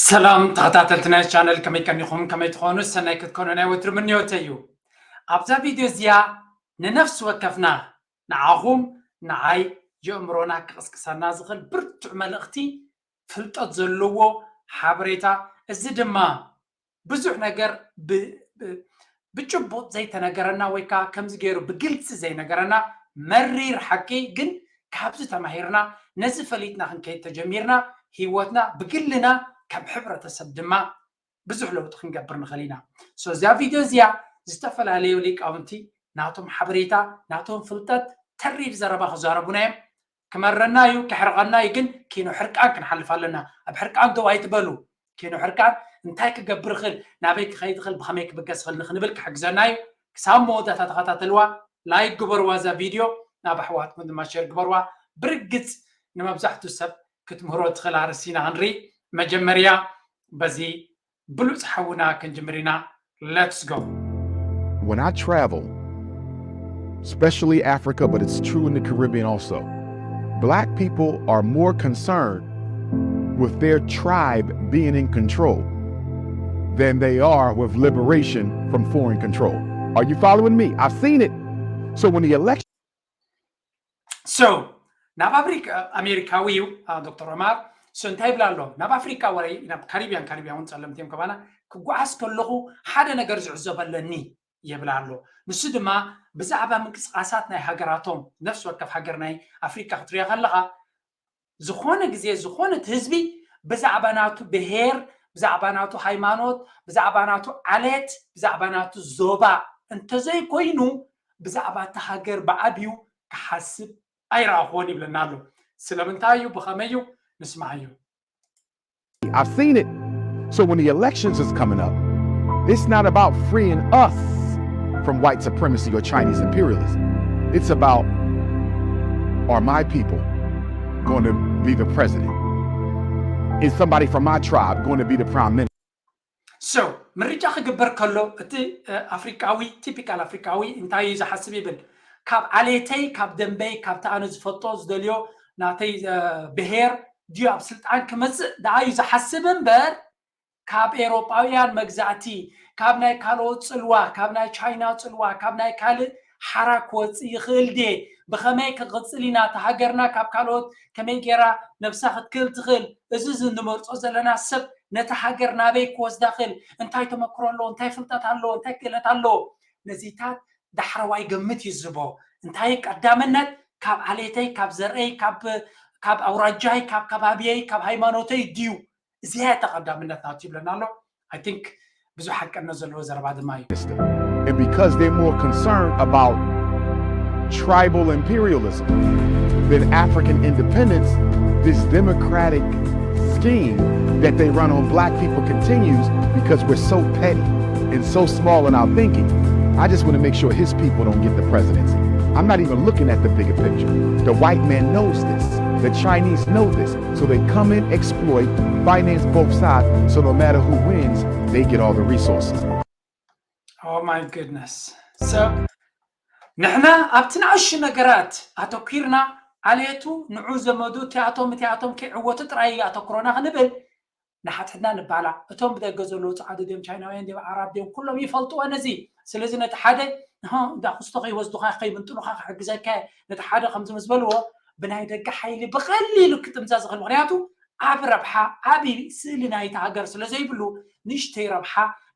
ሰላም ተኸታተልቲ ናይ ቻነል፣ ከመይ ቀኒኹም? ከመይ ትኾኑ? ሰናይ ክትኮኑ ናይ ወትሩ ምንዮተይ እዩ። ኣብዛ ቪድዮ እዚኣ ንነፍሲ ወከፍና፣ ንዓኹም፣ ንዓይ፣ የእምሮና ክቕስቅሰና ዝኽእል ብርቱዕ መልእኽቲ፣ ፍልጠት ዘለዎ ሓበሬታ፣ እዚ ድማ ብዙሕ ነገር ብ-፣ ብ-፣ ብጭቡጥ ዘይተነገረና ወይ ከዓ ከምዚ ገይሩ ብግልፂ ዘይነገረና መሪር ሓቂ፣ ግን ካብዚ ተማሂርና ነዚ ፈሊጥና ክንከይድ ተጀሚርና ህይወትና ብግልና ከም ሕብረተሰብ ድማ ብዙሕ ለውጢ ክንገብር ንኽእል ኢና። So እዛ ቪድዮ እዚኣ ዝተፈላለዩ ሊቃውንቲ ናቶም ሓበሬታ ናቶም ፍልጠት ተሪር ዘረባ ክዛረቡና እዮም። ክመረና እዩ፣ ክሕርቐና እዩ፣ ግን ኪኖ ሕርቃን ክንሓልፍ ኣለና። ኣብ ሕርቃን ደው ኣይትበሉ። ኪኖ ሕርቃን እንታይ ክገብር ይኽእል፣ ናበይ ክኸይድ ይኽእል፣ ብኸመይ ክብገስ ይኽእል ንኽንብል ክሕግዘና እዩ። ክሳብ መወዳእታ ተኸታተልዋ፣ ላይክ ግበርዋ እዛ ቪድዮ፣ ናብ ኣሕዋትኩም ድማ ሼር ግበርዋ። ብርግጽ ንመብዛሕትኡ ሰብ ክትምህሮ ትኽእል ኣርእስቲ ኢና ክንርኢ። መጀመርያ በዚ ብሉጽ ሓውና ክንጅምር ኢና። Let's go። When I travel, especially Africa, but it's true in the Caribbean also, black people are more concerned with their tribe being in control than they are with liberation from foreign control. Are you following me? I've seen it. So when the election So ናብ ኣፍሪካ፣ ኣሜሪካዊ እዩ ዶክተር ኦማር። So እንታይ ይብል ኣሎ? ናብ ኣፍሪካ ወይ ናብ ካሪቢያን፣ ካሪቢያን እውን ጸለምቲ እዮም ከባና፣ ክጓዓዝ ከለኹ ሓደ ነገር ዝዕዘበለኒ ይብል ኣሎ። ንሱ ድማ ብዛዕባ ምንቅስቃሳት ናይ ሃገራቶም፣ ነፍሲ ወከፍ ሃገር ናይ ኣፍሪካ ክትሪኦ ከለኻ፣ ዝኾነ ግዜ ዝኾነ እቲ ህዝቢ ብዛዕባ ናቱ ብሄር፣ ብዛዕባ ናቱ ሃይማኖት፣ ብዛዕባ ናቱ ዓሌት፣ ብዛዕባ ናቱ ዞባ እንተዘይኮይኑ ብዛዕባ እቲ ሃገር ብዓብዩ ክሓስብ ኣይረኣኹዎን ይብለና ኣሎ። ስለምንታይ እዩ? ብኸመይ እዩ? ንስማዓዮ። I've seen it. So when the elections is coming up, it's not about freeing us from white supremacy or Chinese imperialism. It's about, are my people going to be the president? Is somebody from my tribe going to be the prime minister? So ምርጫ ክግበር ከሎ እቲ ኣፍሪቃዊ፣ ቲፒካል ኣፍሪቃዊ እንታይ እዩ ዝሓስብ ይብል፣ ካብ ዓሌተይ፣ ካብ ደንበይ፣ ካብቲ ኣነ ዝፈጦ ዝደልዮ ናተይ ብሄር ድዩ ኣብ ስልጣን ክመፅእ ደኣ እዩ ዝሓስብ እምበር፣ ካብ ኤውሮጳውያን መግዛእቲ፣ ካብ ናይ ካልኦት ፅልዋ፣ ካብ ናይ ቻይና ፅልዋ፣ ካብ ናይ ካልእ ሓራ ክወፅእ ይኽእል ድየ? ብኸመይ ክቕፅል ኢና? እታ ሃገርና ካብ ካልኦት ከመይ ገይራ ነብሳ ክትክእል ትኽእል? እዚ እዚ እንመርጾ ዘለና ሰብ ነታ ሃገር ናበይ ክወስዳ ክእል? እንታይ ተመክሮ ኣለዎ? እንታይ ፍልጠት ኣለዎ? እንታይ ክእለት ኣለዎ? ነዚታት ዳሕረዋይ ገምት እዩ ዝህቦ። እንታይ ቀዳምነት ካብ ዓሌተይ፣ ካብ ዘርአይ፣ ካብ ኣውራጃይ፣ ካብ ከባቢየይ፣ ካብ ሃይማኖተይ ድዩ? እዚኣ እታ ቀዳምነት ናቱ ይብለና ኣሎ። I think ብዙሕ ሓቀነት ዘለዎ ዘረባ ድማ እዩ። And because they're more concerned about tribal imperialism than African independence, this democratic scheme that they run on black people continues because we're so petty and so small in our thinking. I just want to make sure his people don't get the presidency. I'm not even looking at the bigger picture. The white man knows this. The Chinese know this. So they come in, exploit, finance both sides. So no matter who wins, they get all the resources. Oh my goodness. So ንሕና ኣብቲ ንኣሹ ነገራት ኣተኲርና፣ ዓሌቱ፣ ንዑ ዘመዱ፣ እቲኣቶም እቲኣቶም ከይዕወቱ ጥራይ ኣተኩሮና ክንብል ንሓትሕትና ንባላዕ። እቶም ብደገ ዘለዉ ጻዕዱ ድዮም፣ ቻይናውያን ድዮም፣ ዓራብ ድዮም፣ ኩሎም ይፈልጥዎ ነዚ። ስለዚ ነቲ ሓደ እንዳ ክስቶ ከይወስዱኻ፣ ከይምንጥሉኻ ክሕግዘካ እየ፣ ነቲ ሓደ ከምዚ ምስ በልዎ ብናይ ደገ ሓይሊ ብቐሊሉ ክጥምዘዝ ይኽእል። ምኽንያቱ ኣብ ረብሓ ዓቢ ስእሊ ናይቲ ሃገር ስለ ዘይብሉ፣ ንእሽተይ ረብሓ፣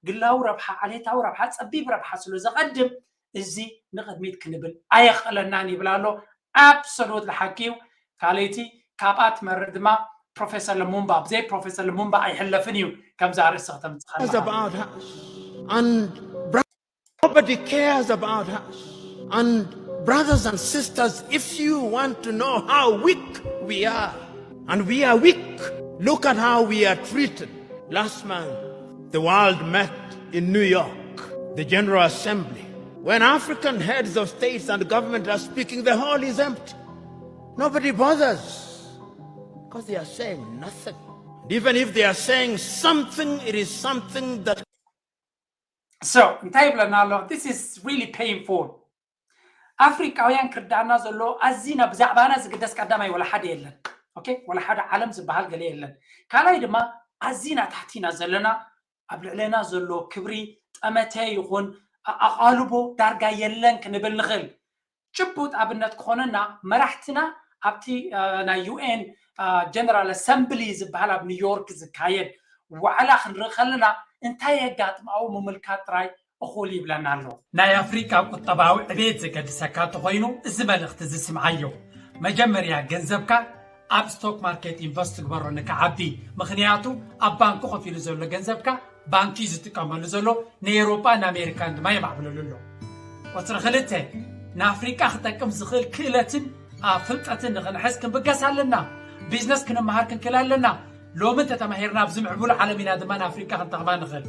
ግላዊ ረብሓ፣ ዓሌታዊ ረብሓ፣ ጸቢብ ረብሓ ስለ ዘቐድም፣ እዚ ንቕድሚት ክንብል ኣየኽእለናን ይብል ኣሎ። ኣብሶሉት ሓቂ እዩ። ካልኣይቲ ካብኣ ትመርእ ድማ ፕሮፌሰር ለሙምባ፣ ብዘይ ፕሮፌሰር ለሙምባ ኣይሕለፍን እዩ ከምዚ ኣርእስቲ ከተምጽእ ከለኻ። About us. And nobody cares about us. And brothers and sisters, if you want to know how weak we are, and we are weak, look at how we are treated. Last month, the world met in New York, the General Assembly. When African heads of states and government are speaking, the hall is empty. Nobody bothers because they are saying nothing. And even if they are saying something, it is something that So እንታይ ይብለና ኣሎ? This is really painful. ኣፍሪቃውያን ክርዳእና ዘሎ፣ ኣዚና ብዛዕባና ዝግደስ ቀዳማይ ወላ ሓደ የለን። ኦኬ፣ ወላ ሓደ ዓለም ዝበሃል ገለ የለን። ካልኣይ ድማ ኣዚና ታሕቲና ዘለና ኣብ ልዕለና ዘሎ ክብሪ ጠመተ ይኹን ኣቓልቦ ዳርጋ የለን ክንብል ንኽእል። ጭቡጥ ኣብነት ክኾነና መራሕትና ኣብቲ ናይ ዩ ኤን ጀነራል ኣሰምብሊ ዝበሃል ኣብ ኒውዮርክ ዝካየድ ዋዕላ ክንርኢ ከለና እንታይ የጋጥም ኣብኡ ምምልካት ጥራይ እኹል ይብለና ኣሎ። ናይ ኣፍሪቃ ቁጠባዊ ዕቤት ዘገድሰካ እንተኾይኑ እዚ መልእኽቲ እዚ ስምዓዮ። መጀመርያ ገንዘብካ ኣብ ስቶክ ማርኬት ኢንቨስት ግበሮ ንክዓቢ። ምኽንያቱ ኣብ ባንኪ ኮፍ ኢሉ ዘሎ ገንዘብካ ባንኪ ዝጥቀመሉ ዘሎ ንኤውሮጳ ንኣሜሪካን ድማ የማዕብለሉ ኣሎ። ቁፅሪ ክልተ ንኣፍሪቃ ክጠቅም ዝኽእል ክእለትን ፍልጠትን ንኽንሕዝ ክንብገስ ኣለና። ቢዝነስ ክንመሃር ክንክእል ኣለና። ሎሚ እንተተማሂርና ኣብዚ ምዕቡል ዓለም ኢና ድማ ንኣፍሪቃ ክንጠቕማ ንኽእል።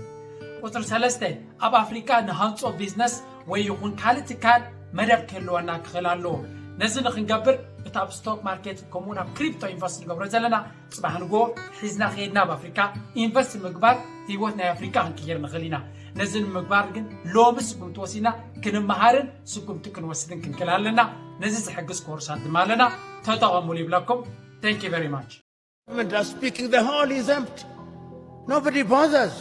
ቁፅሪ ሰለስተ ኣብ ኣፍሪቃ ንሃንፆ ቢዝነስ ወይ ይኹን ካልእ ትካል መደብ ክህልወና ክኽእል ኣለዎ። ነዚ ንክንገብር እቲ ኣብ ስቶክ ማርኬት ከምኡውን ኣብ ክሪፕቶ ኢንቨስት ንገብሮ ዘለና ፅባሕ ንግሆ ሒዝና ከይድና ኣብ ኣፍሪካ ኢንቨስት ምግባር ህይወት ናይ ኣፍሪካ ክንቅይር ንኽእል ኢና። ነዚ ንምግባር ግን ሎሚ ስጉምቲ ወሲድና ክንመሃርን ስጉምቲ ክንወስድን ክንክእል ኣለና። ነዚ ዝሕግዝ ኮርሳት ድማ ኣለና። ተጠቐሙሉ ይብለኩም። Thank you very much. Government are speaking, the hall is empty. Nobody bothers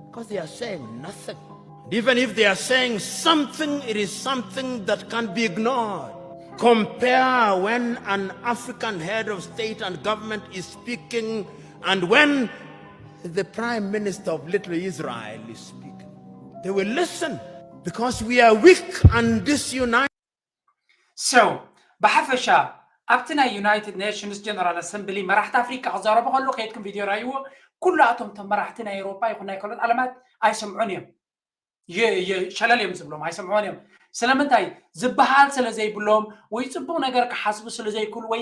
because they are saying nothing. And even if they are saying something, it is something that can be ignored. Compare when an African head of state and government is speaking and when the prime minister of little Israel is speaking. They will listen because we are weak and disunited. So ብሓፈሻ ኣብቲ ናይ ዩናይትድ ኔሽንስ ጀነራል ኣሰምብሊ መራሕቲ ኣፍሪቃ ክዛረቡ ከለዉ ከይድኩም ቪድዮ ራይዎ። ኩላቶም እቶም መራሕቲ ናይ ኤውሮጳ ይኹን ናይ ካልኦት ዓለማት ኣይሰምዑን እዮም። ሸለል እዮም ዝብሎም፣ ኣይሰምዑን እዮም። ስለምንታይ? ዝበሃል ስለ ዘይብሎም ወይ ፅቡቕ ነገር ክሓስቡ ስለ ዘይክእሉ ወይ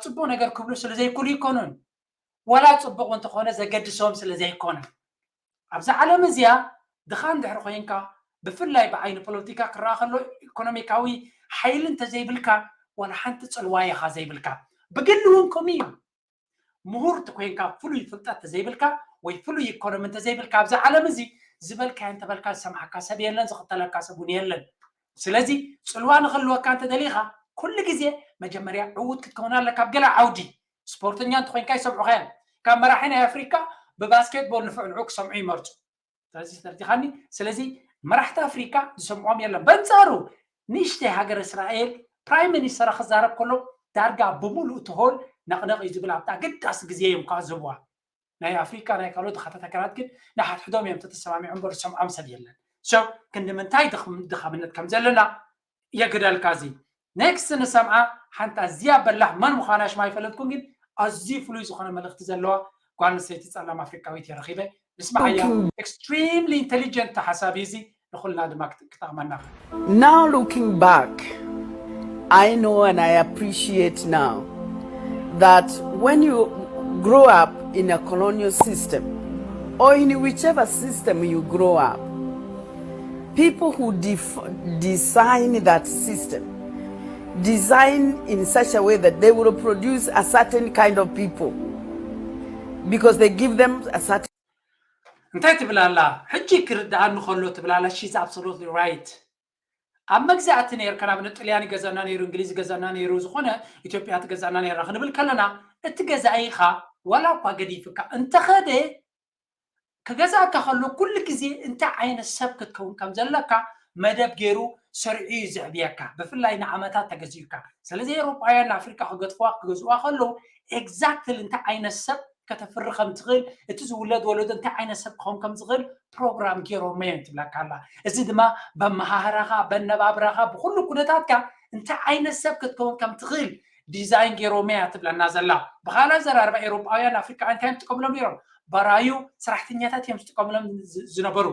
ፅቡቕ ነገር ክብሉ ስለ ዘይክእሉ ይኮኑን። ዋላ ፅቡቕ እንተኾነ ዘገድሶም ስለ ዘይኮነ ኣብዚ ዓለም እዚኣ ድኻ እንድሕር ኮይንካ ብፍላይ ብዓይኒ ፖለቲካ ክረኣ ከሎ ኢኮኖሚካዊ ሓይሊ እንተዘይብልካ ዋላ ሓንቲ ፅልዋ ኢኻ ዘይብልካ። ብግሊ እውን ከምኡ እዩ። ምሁር እንተኮይንካ ፍሉይ ፍልጠት እንተዘይብልካ ወይ ፍሉይ ኢኮኖሚ እንተዘይብልካ ኣብዚ ዓለም እዚ ዝበልካዮ እንተበልካ ዝሰምዓካ ሰብ የለን፣ ዝኽተለካ ሰብ እውን የለን። ስለዚ ፅልዋ ንክህልወካ እንተደሊኻ ኩሉ ግዜ መጀመርያ ዕዉት ክትከውን ኣለካ ኣብ ገለ ዓውዲ። ስፖርተኛ እንተኮይንካ ይሰምዑኻ እዮም። ካብ መራሒ ናይ ኣፍሪካ ብባስኬትቦል ንፍዕ ንዑ ክሰምዑ ይመርፁ። ስለዚ ተረዲኻኒ። ስለዚ መራሕቲ ኣፍሪካ ዝሰምዖም የለን። በንፃሩ ንእሽተይ ሃገር እስራኤል ፕራይም ሚኒስተራ ክዛረብ ከሎ ዳርጋ ብምሉእ እቲ ሆል ነቕነቕ እዩ ዝብል ኣብታ ኣገዳሲ ግዜ እዮም ከዓ ዝህብዋ። ናይ ኣፍሪካ ናይ ካልኦት ድኻታት ሃገራት ግን ንሓድሕዶም እዮም ተተሰማሚዖም እምበር ዝሰምዖም ሰብ የለን። ሶ ክንዲ ምንታይ ድኻምነት ከም ዘለና የግደልካ። እዚ ኔክስት ንሰምዓ ሓንቲ ኣዝያ በላሕ መን ምዃና ሽማ ኣይፈለጥኩን፣ ግን ኣዝዩ ፍሉይ ዝኾነ መልእኽቲ ዘለዋ ጓል ኣንስተይቲ ጸላም ኣፍሪካዊት እየ ረኺበ። ንስምዓያ። Extremely intelligent ተሓሳቢ እዚ ንኹልና ድማ ክጠቕመና። Now looking back, I know and I appreciate now that when you grow up in a colonial system or in whichever system you grow up, people who def- design that system design in such a way that they will produce a certain kind of people because they give them a certain እንታይ ትብል ኣላ? ሕጂ ክርድኣኒ ከሎ ትብል ኣላ። She's absolutely right። ኣብ መግዛእቲ ነርካ፣ ንኣብነት ጥልያን ይገዛና ነይሩ፣ እንግሊዝ ይገዛና ነይሩ፣ ዝኾነ ኢትዮጵያ ትገዛና ነይራ ክንብል ከለና እቲ ገዛኢኻ ዋላ እኳ ገዲፍካ እንተኸደ ክገዛእካ ከሎ ኩሉ ግዜ እንታይ ዓይነት ሰብ ክትከውን ከም ዘለካ መደብ ገይሩ ሰሪዑ እዩ ዘዕብየካ። ብፍላይ ንዓመታት ተገዚኡካ። ስለዚ ኤውሮጳውያን ንኣፍሪቃ ክገጥፍዋ ክገዝእዋ ከለዉ ኤግዛክትሊ እንታይ ዓይነት ሰብ ከተፍሪ ከም ትኽእል፣ እቲ ዝውለድ ወለዶ እንታይ ዓይነት ሰብ ክኸውን ከም ዝኽእል ፕሮግራም ገይሮሞ እዮም ትብለካ ኣላ። እዚ ድማ በመሃህራኻ፣ በነባብራኻ፣ ብኩሉ ኩነታትካ እንታይ ዓይነት ሰብ ክትከውን ከም ትኽእል ዲዛይን ገይሮሞ እያ ትብለና ዘላ። ብኻልእ ኣዘራርባ ኤውሮጳውያን ኣፍሪቃውያን እንታይ እዮም ዝጥቀምሎም ነይሮም? ባራዩ ሰራሕተኛታት እዮም ዝጥቀምሎም ዝነበሩ።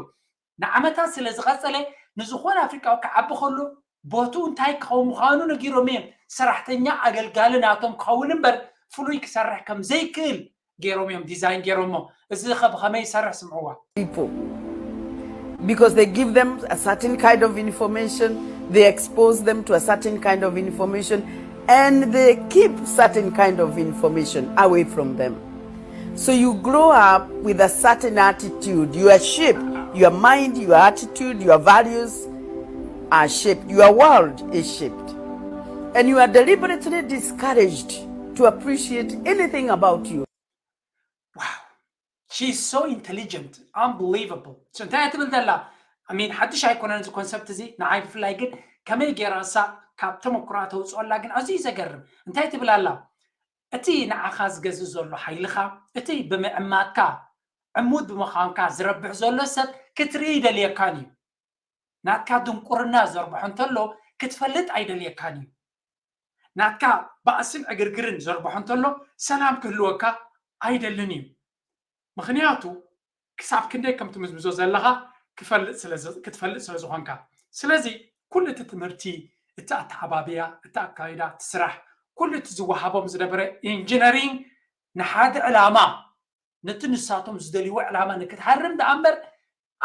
ንዓመታት ስለ ዝቐጸለ ንዝኾነ ኣፍሪቃዊ ክዓቢ ከሎ ቦትኡ እንታይ ክኸውን ምዃኑ ነጊሮም እዮም። ሰራሕተኛ ኣገልጋሊ ናቶም ክኸውን እምበር ፍሉይ ክሰርሕ ከም ዘይክእል ገይሮም እዮም ዲዛይን ገይሮሞ። እዚ ኸ ብኸመይ ይሰርሕ ስምዕዋ። people because they give them a certain kind of information, they expose them to a certain kind of information, and they keep certain kind of information away from them. So you grow up with a certain attitude. You are shaped. Your mind, your attitude, your values are shaped. Your world is shaped. And you are deliberately discouraged to appreciate anything about you. ዋው፣ She's so intelligent, unbelievable. So እንታይ ትብል ዘላ? I mean ሓድሽ ኣይኮነን እዚ ኮንሰፕት እዚ ንዓይ ብፍላይ፣ ግን ከመይ ገይራ እሳ ካብ ተመክሮኣ ተውፅኦ ኣላ ግን ኣዝዩ ዘገርም። እንታይ ትብል ኣላ? እቲ ንዓኻ ዝገዝእ ዘሎ ሓይልኻ፣ እቲ ብምዕማትካ ዕሙት ብምዃንካ ዝረብሕ ዘሎ ሰብ ክትርኢ ይደልየካን እዩ። ናትካ ድንቁርና ዘርብሖ እንተሎ ክትፈልጥ ኣይደልየካን እዩ። ናትካ ባእስን ዕግርግርን ዘርብሖ እንተሎ ሰላም ክህልወካ ኣይደልን እዩ። ምኽንያቱ ክሳብ ክንደይ ከም ትምዝምዞ ዘለኻ ክትፈልጥ ስለ ዝኾንካ። ስለዚ ኩሉ እቲ ትምህርቲ፣ እቲ ኣተዓባብያ፣ እቲ ኣካይዳ፣ እቲ ስራሕ፣ ኩሉ እቲ ዝወሃቦም ዝነበረ ኢንጂነሪንግ ንሓደ ዕላማ፣ ነቲ ንሳቶም ዝደልይዎ ዕላማ ንክትሃርም ደኣ እምበር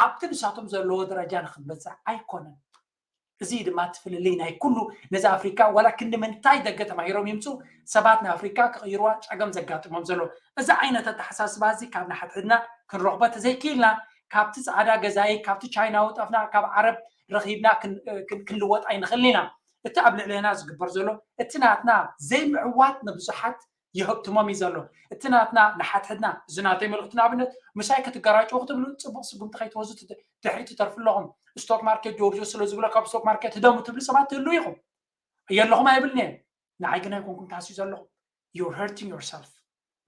ኣብቲ ንሳቶም ዘለዎ ደረጃ ንክትበፅሕ ኣይኮነን። እዚ ድማ እቲ ፍልልይ ናይ ኩሉ ነዚ ኣፍሪካ ዋላ ክንዲ ምንታይ ደገ ተማሂሮም ይምፁ ሰባት ንኣፍሪካ ክቕይርዋ ፀገም ዘጋጥሞም ዘሎ። እዚ ዓይነት ኣተሓሳስባ እዚ ካብ ንሓድሕድና ክንረኽቦ ተዘይክኢልና ካብቲ ፃዕዳ ገዛኢ ካብቲ ቻይናዊ ጠፍና ካብ ዓረብ ረኺብና ክንልወጥ ኣይንኽእል ኢና። እቲ ኣብ ልዕሌና ዝግበር ዘሎ እቲ ናትና ዘይምዕዋት ንብዙሓት ይህብትሞም እዩ ዘሎ። እቲ ናትና ንሓድሕድና እዚ ናተይ መልእኽቲ ንኣብነት ምሳይ ክትገራጨው ክትብሉ ፅቡቕ ስጉምቲ ከይትወዙ ድሕሪ ትተርፉ ኣለኹም። ስቶክ ማርኬት ጆርጆ ስለ ዝብሎ ካብ ስቶክ ማርኬት ህደሙ ትብሉ ሰባት ትህልው ኢኹም። የለኹም ኣይብልን እየ። ንዓይ ግን ኣይኮንኩም ትሃስዩ ዘለኹም። You're hurting yourself።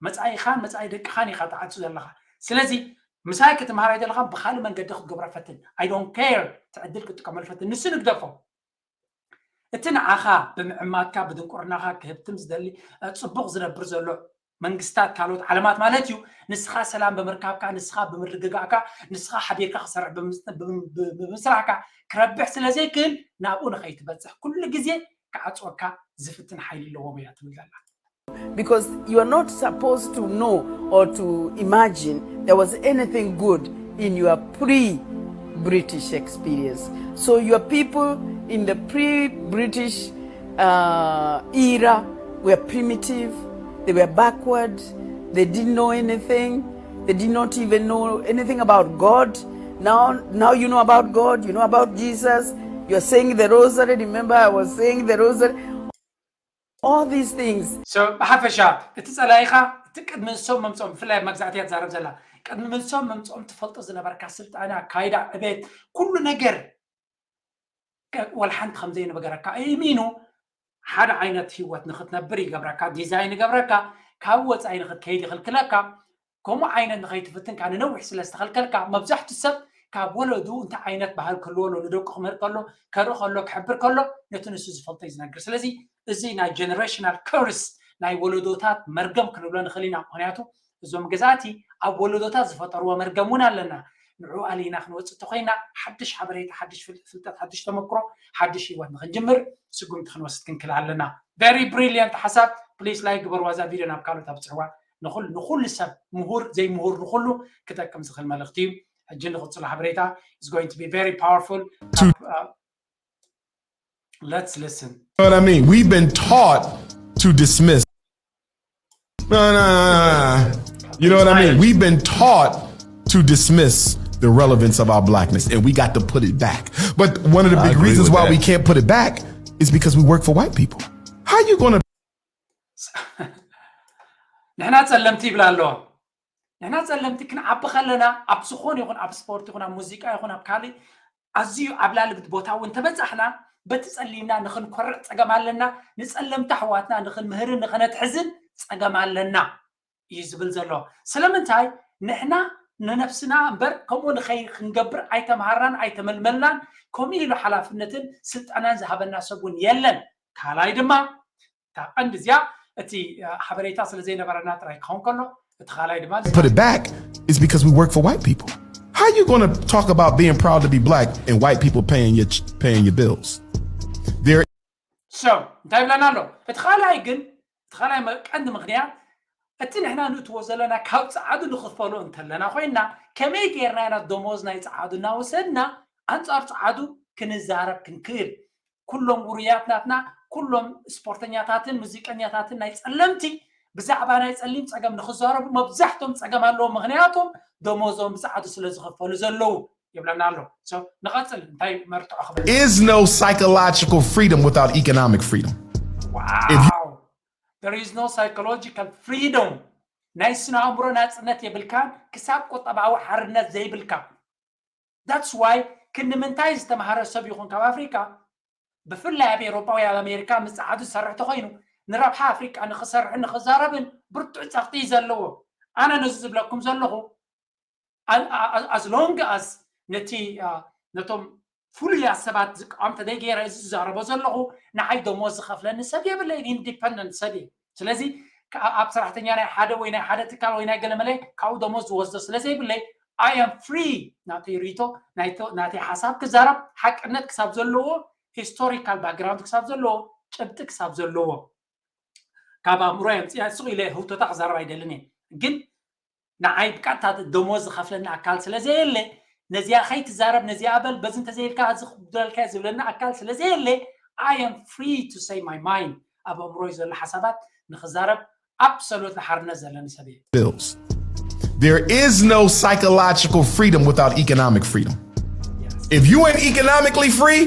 መፃኢኻን መፃኢ ደቅኻን ኢኻ ትዓፁ ዘለኻ። ስለዚ ምሳይ ክትምሃር ኣይደለኻን ብካልእ መንገዲ ክትገብሮ ፈትን። I don't care። ትዕድል ክትጥቀመሉ ፈትን። ንሱ ንግደፎ። እቲ ንዓኻ ብምዕማትካ ብድንቁርናኻ ክህብትም ዝደሊ ጽቡቕ ዝነብር ዘሎ መንግስታት ካልኦት ዓለማት ማለት እዩ። ንስኻ ሰላም ብምርካብካ፣ ንስኻ ብምርግጋእካ፣ ንስኻ ሓቢርካ ክሰርሕ ብምስራሕካ ክረብሕ ስለ ዘይክእል ናብኡ ንኸይትበጽሕ ኩሉ ግዜ ክዓጽወካ ዝፍትን ሓይሊ ኣለዎም እያ ትብል ዘላ። Because you are not supposed to know or to imagine there was anything good in your pre British experience. So your people in the pre British uh, era were primitive, they were backward, they didn't know anything, they did not even know anything about God. Now, now you know about God, you know about Jesus, you're saying the rosary. Remember, I was saying the rosary. All these things. So ብሓፈሻ እቲ ጸላኢኻ እቲ ቅድሚ ንሶም መምጾም ብፍላይ ኣብ መግዛእቲ እያ ትዛረብ ዘላ። ቅድሚ ንሶም መምጾም ትፈልጦ ዝነበርካ ስልጣነ፣ ኣካይዳ፣ ዕቤት፣ ኩሉ ነገር ወላ ሓንቲ ከም ዘይነበረካ እሚኑ ሓደ ዓይነት ህይወት ንክትነብር ይገብረካ፣ ዲዛይን ይገብረካ፣ ካብ ወፃኢ ንክትከይድ ይኽልክለካ። ከምኡ ዓይነት ንኸይትፍትን ካብ ንነዊሕ ስለ ዝተኸልከልካ መብዛሕትኡ ሰብ ካብ ወለዱ እንታይ ዓይነት ባህል ክህልዎ ኣለዎ ንደቁ ክምህር ከሎ ከርኢ ከሎ ክሕብር ከሎ ነቲ ንሱ ዝፈልጦ እዩ ዝነግር። ስለዚ እዚ ናይ generational curse ናይ ወለዶታት መርገም ክንብሎ ንኽእል ኢና። ምክንያቱ እዞም ገዛእቲ ኣብ ወለዶታት ዝፈጠርዎ መርገም እውን ኣለና። ንዕኡ ኣሊና ክንወፅእ ተኮይና ሓድሽ ሓበሬታ፣ ሓድሽ ፍልጠት፣ ሓድሽ ተመክሮ፣ ሓድሽ ህይወት ንክንጅምር ስጉምቲ ክንወስድ ክንክል ኣለና። Very brilliant ሓሳብ። Please like ግበርዋ እዛ ቪድዮ ናብ ካልኦት ኣብፅሕዋ። ንኩሉ ንኩሉ ሰብ ምሁር ዘይምሁር ንኩሉ ክጠቅም ዝኽእል መልእኽቲ እዩ። ሕጂ ንቕፅሎ ሓበሬታ is going to be very powerful። Let's listen. You know what I mean? We've been taught to dismiss. No, no, no, no. You know what I mean? We've been taught to dismiss the relevance of our blackness, and we got to put it back. But one of the big reasons why we can't put it back is because we work for white people. How you gonna ንሕና ጸለምቲ ይብላ ኣለዋ። ንሕና ጸለምቲ ክንዓቢ ከለና ኣብ ዝኾነ ይኹን ኣብ ስፖርት ይኹን ኣብ ሙዚቃ ይኹን ኣብ ካልእ ኣዝዩ ኣብ ላሊ ቦታ እውን ተበጻሕና በቲ ጸሊምና ንኽንኮርዕ ጸገም ኣለና። ንጸለምቲ ኣሕዋትና ንኽንምህርን ንኽነትሕዝን ጸገም ኣለና እዩ ዝብል ዘሎ። ስለምንታይ ንሕና ንነፍስና እምበር ከምኡ ንኸይ ክንገብር ኣይተምሃርናን ኣይተመልመልናን። ከምኡ ኢሉ ሓላፍነትን ስልጠናን ዝሃበና ሰብ እውን የለን። ካልኣይ ድማ እታ ቀንዲ እዚኣ እቲ ሓበሬታ ስለ ዘይነበረና ጥራይ ክኸውን ከሎ እቲ ካልኣይ ድማ put it back is because we work for white people. How you gonna talk about being proud to be black and white people paying your paying your bills? There so እንታይ ብለና ኣሎ? እቲ ካልኣይ ግን እቲ ካልኣይ ቀንዲ ምክንያት እቲ ንሕና ንእትዎ ዘለና ካብ ፃዓዱ ንኽፈሎ እንተለና ኮይና ከመይ ጌርና ኢና ደሞዝ ናይ ፃዓዱ እናወሰድና ኣንፃር ፃዓዱ ክንዛረብ ክንክእል? ኩሎም ውሩያት ናትና ኩሎም ስፖርተኛታትን ሙዚቀኛታትን ናይ ጸለምቲ ብዛዕባ ናይ ጸሊም ጸገም ንክዛረቡ መብዛሕቶም ጸገም ኣለዎም። ምክንያቱም ደሞዞም ብጻዕዱ ስለ ዝኸፈሉ ዘለዉ ይብለና ኣሎ። ንቐጽል እንታይ መርትዖ ክበል is no psychological freedom without economic freedom. Wow. There is no psychological freedom. ናይ ስነ ኣእምሮ ናፅነት የብልካን ክሳብ ቁጠባዊ ሓርነት ዘይብልካ። That's why ክንምንታይ ዝተምሃረ ሰብ ይኹን ካብ ኣፍሪካ፣ ብፍላይ ኣብ ኤሮጳ ወይ ኣብ ኣሜሪካ ምስ ጸዓዱ ዝሰርሕ ተኾይኑ፣ ንረብሓ ኣፍሪቃ ንኽሰርሕን ንኽዛረብን ብርቱዕ ጸቕጢ እዩ ዘለዎ። ኣነ ነዚ ዝብለኩም ዘለኹ፣ as long as ነቲ ነቶም ፍሉያት ሰባት ዝቃወም ተደይ ገይረ እዚ ዝዛረቦ ዘለኹ፣ ንዓይ ደሞዝ ዝኸፍለኒ ሰብ የብለይን፣ ኢንዲፐንደንት ሰብ እየ። ስለዚ ኣብ ሰራሕተኛ ናይ ሓደ ወይ ናይ ሓደ ትካል ወይ ናይ ገለመለ ካብኡ ደሞዝ ዝወስዶ ስለ ዘይብለይ፣ I am free ናተይ ሪቶ ናተይ ሓሳብ ክዛረብ፣ ሓቅነት ክሳብ ዘለዎ፣ ሂስቶሪካል ባክግራውንድ ክሳብ ዘለዎ፣ ጭብጢ ክሳብ ዘለዎ። ካብ ኣእምሮ የምፅያ ስቕ ኢለ ህውቶታ ክዛረብ ኣይደልን እየ። ግን ንዓይ ብቀጥታ ደሞዝ ዝኸፍለኒ ኣካል ስለ ዘየለ፣ ነዚኣ ከይትዛረብ፣ ነዚኣ በል፣ በዚ እንተዘይልካ እዚ ክጉደልካ ዝብለኒ ኣካል ስለ ዘየለ፣ I am free to say my mind። ኣብ ኣእምሮይ ዘሎ ሓሳባት ንክዛረብ ኣብሰሉት ሓርነት ዘለኒ ሰብ እየ። Bills. There is no psychological freedom without economic freedom. If you ain't economically free,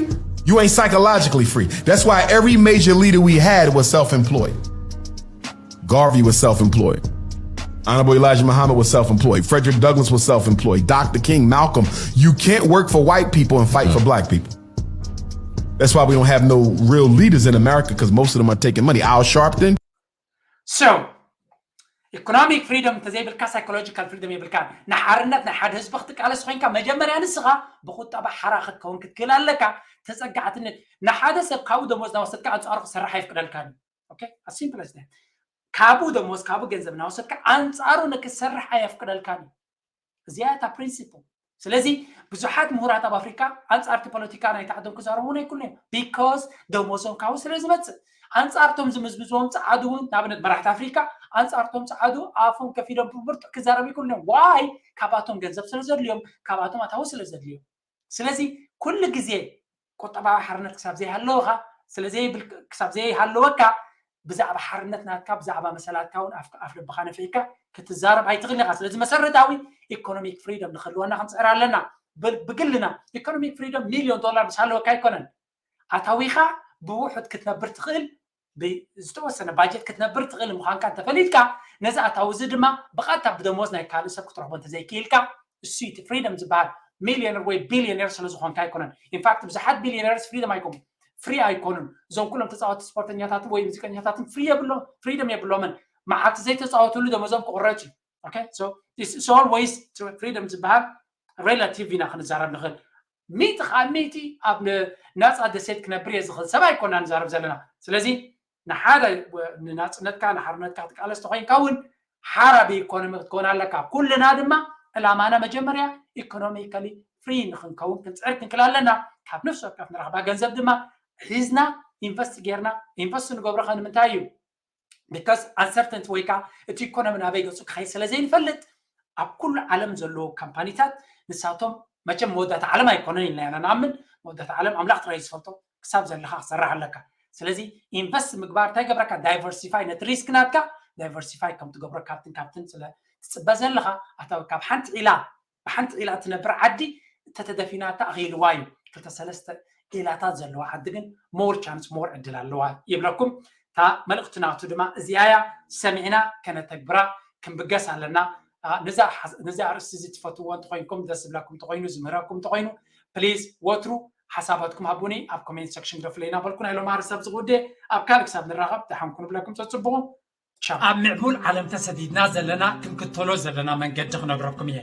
you ain't psychologically free. That's why every major leader we had was self employed. Garvey was self employed. Honorable Elijah Muhammad was self employed. Frederick Douglass was self employed. Doctor King, Malcolm. You can't work for white people and fight for black people. That's why we don't have no real leaders in America, because most of them are taking money. Al Sharpton. So, ኢኮኖሚክ ፍሪደም እንተዘይብልካ ሳይኮሎጂካል ፍሪደም የብልካ። ንሓርነት ናይ ሓደ ህዝቢ ክትቃለስ ኮይንካ መጀመርያ ንስኻ ብቁጠባ ሓራ ክትከውን ክትክእል ኣለካ። ተፀጋዕትነት ንሓደ ሰብ ካብኡ ደሞዝ ናወሰድካ ኣንፃሩ ክሰርሕ ኣይፍቅደልካን እዩ። Okay? As simple as that። ካብኡ ደሞዝ ካብኡ ገንዘብ ናወሰድካ ኣንፃሩ ንክሰርሕ ኣየፍቅደልካን እዩ። እዚኣ እታ ፕሪንሲፕል። ስለዚ ብዙሓት ምሁራት ኣብ ኣፍሪካ ኣንፃርቲ ፖለቲካ ናይቲ ዓዶም ክዛረቡ እውን ኣይክእሉን እዮም። ቢኮዝ ደሞዞም ካብኡ ስለ ዝመፅእ። ኣንፃርቶም ዝምዝምዝዎም ፀዓዱ እውን ንኣብነት መራሕቲ ኣፍሪካ ኣንፃርቶም ፀዓዱ ኣፎም ከፊዶም ብብርቱዕ ክዛረቡ ኣይክእሉን እዮም። ዋይ? ካባቶም ገንዘብ ስለ ዘድልዮም፣ ካባቶም ኣታዊ ስለ ዘድልዮም። ስለዚ ኩሉ ግዜ ቁጠባዊ ሓርነት ክሳብ ዘይሃለወካ ክሳብ ዘይሃለወካ ብዛዕባ ሓርነት ናትካ ብዛዕባ መሰላትካ እውን ኣፍ ልብካ ነፊሕካ ክትዛረብ ኣይትኽእልን ኢኻ። ስለዚ መሰረታዊ ኢኮኖሚክ ፍሪደም ንክህልወና ክንፅዕር ኣለና። ብግልና ኢኮኖሚክ ፍሪደም ሚልዮን ዶላር ምስ ሃለወካ ኣይኮነን። ኣታዊኻ ብውሑድ ክትነብር ትኽእል፣ ዝተወሰነ ባጀት ክትነብር ትኽእል ምዃንካ እንተፈሊጥካ፣ ነዚ ኣታዊ እዚ ድማ ብቐጥታ ብደሞዝ ናይ ካልእ ሰብ ክትረኽቦ እንተዘይክኢልካ፣ እሱ እቲ ፍሪደም ዝበሃል። ሚልዮነር ወይ ቢልዮነር ስለ ዝኾንካ ኣይኮነን። ኢንፋክት ብዙሓት ቢልዮነርስ ፍሪደም ኣይኮኑን፣ ፍሪ ኣይኮኑን። እዞም ኩሎም ተፃወቲ ስፖርተኛታትን ወይ ሙዚቀኛታትን ፍሪ የብሎም፣ ፍሪደም የብሎምን። መዓልቲ ዘይተፃወትሉ ደሞዞም ክቑረፅ እዩ። Okay? So it's always ፍሪደም ዝበሃል ሬላቲቭ ኢና ክንዛረብ ንኽእል። ሚእቲ ካብ ሚእቲ ኣብ ናፃ ደሴት ክነብር እየ ዝኽእል ሰብ ኣይኮና ንዛረብ ዘለና። ስለዚ ንሓደ ንናፅነትካ ንሓርነትካ ክትቃለስ ተኮይንካ እውን ሓራ ብኢኮኖሚ ክትከውን ኣለካ። ኩልና ድማ ዕላማና መጀመርያ ኢኮኖሚካሊ ፍሪ ንክንከውን ክንፅዕር ክንክል ኣለና። ካብ ነፍሲ ወከፍ ንረኽባ ገንዘብ ድማ ሒዝና ኢንቨስት ጌርና፣ ኢንቨስት ንገብሮ ከ ንምንታይ እዩ? ቢካዝ ኣንሰርተንቲ ወይ ከዓ እቲ ኢኮኖሚ ናበይ ገፁ ክኸይድ ስለ ዘይንፈልጥ ኣብ ኩሉ ዓለም ዘለዉ ካምፓኒታት ንሳቶም መቸም መወዳእታ ዓለም ኣይኮነን ኢልና ኢና ንኣምን። መወዳእታ ዓለም ኣምላኽ ጥራይ ዝፈልጦ ክሳብ ዘለካ ክሰርሕ ኣለካ። ስለዚ ኢንቨስት ምግባር እንታይ ገብረካ? ዳይቨርሲፋይ ነቲ ሪስክ ናትካ ዳይቨርሲፋይ ከም ትገብሮ ካብትን ካብትን ስለ ትፅበ ዘለካ ኣታ ካብ ሓንቲ ዒላ ብሓንቲ ዒላ እትነብር ዓዲ እንተተደፊናታ ኣኽኢልዋ እዩ። ክልተ ሰለስተ ዒላታት ዘለዋ ዓዲ ግን ሞር ቻንስ ሞር ዕድል ኣለዋ ይብለኩም። እታ መልእኽቲ ናቱ ድማ እዚኣ እያ። ሰሚዕና ከነተግብራ ክንብገስ ኣለና። ነዚ ኣርእስቲ እዚ ትፈትዎ እንተኮይንኩም ደስ ዝብለኩም እንተኮይኑ ዝምህረኩም እንተኮይኑ ፕሊዝ ወትሩ ሓሳባትኩም ሃቡኒ ኣብ ኮሜንት ሰክሽን ግደፉለይ እናበልኩ ናይ ሎማሪ ሰብ ዝጉዴ ኣብ ካልእ ክሳብ ንራኸብ ደሓን ኩኑ ብለኩም ተፅብቑ። ኣብ ምዕቡል ዓለም ተሰዲድና ዘለና ክንክተሎ ዘለና መንገዲ ክነግረኩም እየ።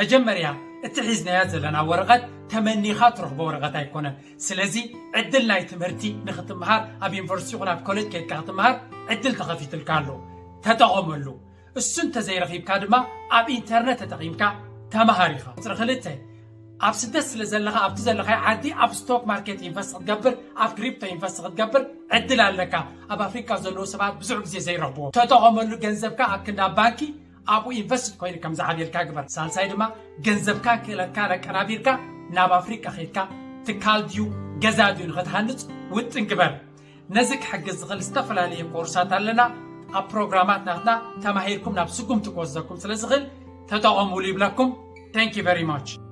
መጀመርያ እቲ ሒዝናያ ዘለና ወረቐት ተመኒኻ ትረኽቦ ወረቐት ኣይኮነን። ስለዚ ዕድል ናይ ትምህርቲ ንክትምሃር ኣብ ዩኒቨርሲቲ ይኹን ኣብ ኮሌጅ ከይድካ ክትምሃር ዕድል ተኸፊትልካ ኣሎ። ተጠቐመሉ። እሱ እንተዘይረኺብካ ድማ ኣብ ኢንተርነት ተጠቒምካ ተምሃር ኢኻ። ቁፅሪ ክልተ ኣብ ስደት ስለ ዘለኻ ኣብቲ ዘለኻዮ ዓዲ ኣብ ስቶክ ማርኬት ኢንቨስት ክትገብር ኣብ ክሪፕቶ ኢንቨስት ክትገብር ዕድል ኣለካ። ኣብ ኣፍሪካ ዘለዉ ሰባት ብዙሕ ግዜ ዘይረኽብዎ ተጠቐመሉ። ገንዘብካ ኣብ ክንዲ ኣብ ባንኪ ኣብኡ ኢንቨስት ኮይኑ ከም ዝዓብየልካ ግበር። ሳልሳይ ድማ ገንዘብካ ክእለትካ ለቀናቢርካ ናብ ኣፍሪካ ከይድካ ትካል ድዩ ገዛ ድዩ ንክትሃንፅ ውጥን ግበር። ነዚ ክሕግዝ ዝኽእል ዝተፈላለየ ኮርሳት ኣለና። ኣብ ፕሮግራማት ናትና ተማሂርኩም ናብ ስጉምቲ ክወስደኩም ስለ ዝኽእል ተጠቐሙሉ ይብለኩም። Thank you very much።